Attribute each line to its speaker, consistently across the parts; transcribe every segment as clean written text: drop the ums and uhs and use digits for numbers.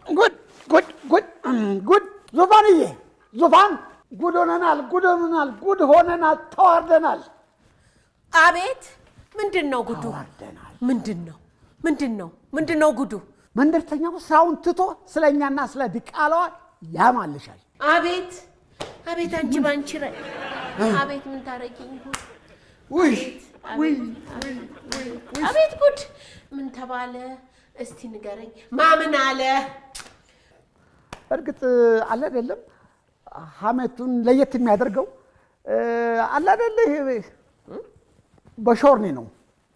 Speaker 1: ጉድ ጉድ ጉድ ጉድ! ዙፋንዬ፣ ዙፋን፣ ጉድ ሆነናል፣ ጉድ ሆነናል፣ ጉድ ሆነናል፣ ተዋርደናል።
Speaker 2: አቤት፣ ምንድን ነው ጉዱ?
Speaker 1: ተዋርደናል።
Speaker 2: ምንድን ነው? ምንድን ነው? ምንድን ነው ጉዱ?
Speaker 1: መንደርተኛው ስራውን ትቶ ስለ እኛና ስለ ዲቃላዋ ያማልሻል።
Speaker 2: አቤት አቤት፣ አንቺ ባንቺ ላይ አቤት፣ ምን ታረጊኝ ይሆን?
Speaker 1: ውይ!
Speaker 2: አቤት፣ አቤት ጉድ! ምን ተባለ? እስቲ ንገረኝ። ማምን አለ?
Speaker 1: በእርግጥ አለ አይደለም፣ ሀሜቱን ለየት የሚያደርገው አለ አይደለ፣ ይሄ በሾርኔ ነው።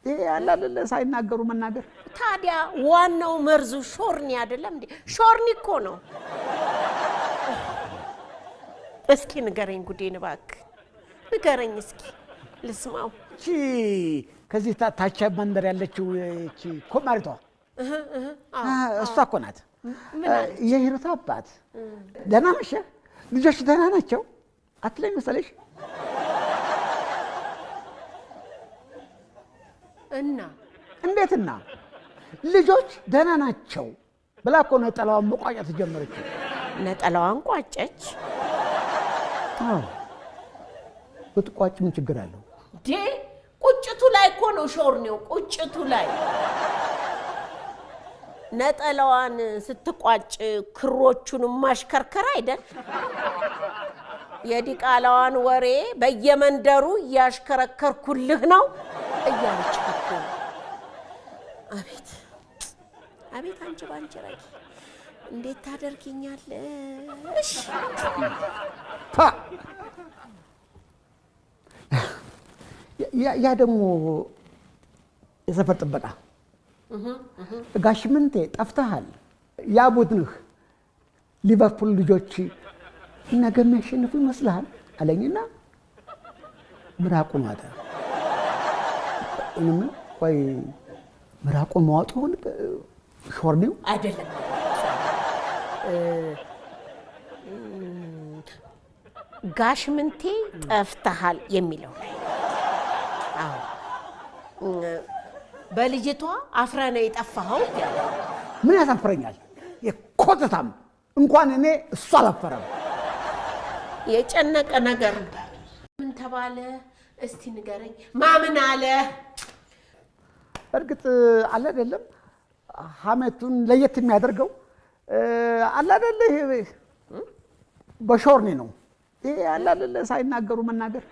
Speaker 1: ይሄ አለ አይደለ ሳይናገሩ መናገር።
Speaker 2: ታዲያ ዋናው መርዙ ሾርኒ አይደለም እንዴ? ሾርኒ እኮ ነው። እስኪ ንገረኝ ጉዴን እባክህ፣ ንገረኝ እስኪ ልስማው።
Speaker 1: እቺ ከዚህ ታች መንደር ያለችው እቺ ኮማሪቷ፣ እሷ እኮ ናት።
Speaker 2: ምን አለች?
Speaker 1: የሂሩት አባት ደህና መሸ፣ ልጆች ደህና ናቸው አትለኝ መሰለሽ?
Speaker 2: እና?
Speaker 1: እንዴትና፣ ልጆች ደህና ናቸው ብላ እኮ ነጠላዋን መቋጨት ጀመረችው።
Speaker 2: ነጠላዋን ቋጨች?
Speaker 1: አዎ፣ ብትቋጭ ምን ችግር አለው?
Speaker 2: ዴ ቁጭቱ ላይ እኮ ነው ሾርኔው፣ ቁጭቱ ላይ። ነጠላዋን ስትቋጭ ክሮቹን ማሽከርከር አይደል? የዲቃላዋን ወሬ በየመንደሩ እያሽከረከርኩልህ ነው እያለች እኮ ነው። አቤት አቤት፣ አንቺ ባንቺ ረጊ እንዴት ታደርጊኛለሽ?
Speaker 1: ፓ! ያ ደግሞ የሰፈር ጥበቃ ጋሽ ምንቴ ጠፍተሃል፣ ያ ቡድንህ ሊቨርፑል ልጆች ነገ የሚያሸንፉ ይመስልሃል አለኝና ምራቁን ዋጠ። እኔም ቆይ፣ ምራቁን መዋጡ ይሆን ሾርኔው?
Speaker 2: አይደለም፣ ጋሽ ምንቴ ጠፍተሃል የሚለው ላይ። አዎ፣ በልጅቷ አፍረህ ነው የጠፋኸው እያለ።
Speaker 1: ምን ያሳፍረኛል? የኮተታም እንኳን እኔ እሱ አላፈረም።
Speaker 2: የጨነቀ ነገር ነው። ምን ተባለ? እስቲ ንገረኝ። ማምን አለ?
Speaker 1: በእርግጥ አለ አይደለም፣ ሀሜቱን ለየት የሚያደርገው አለ አይደለ፣ ይሄ በሾርኔ ነው። ይሄ አለ አይደለ ሳይናገሩ መናገር።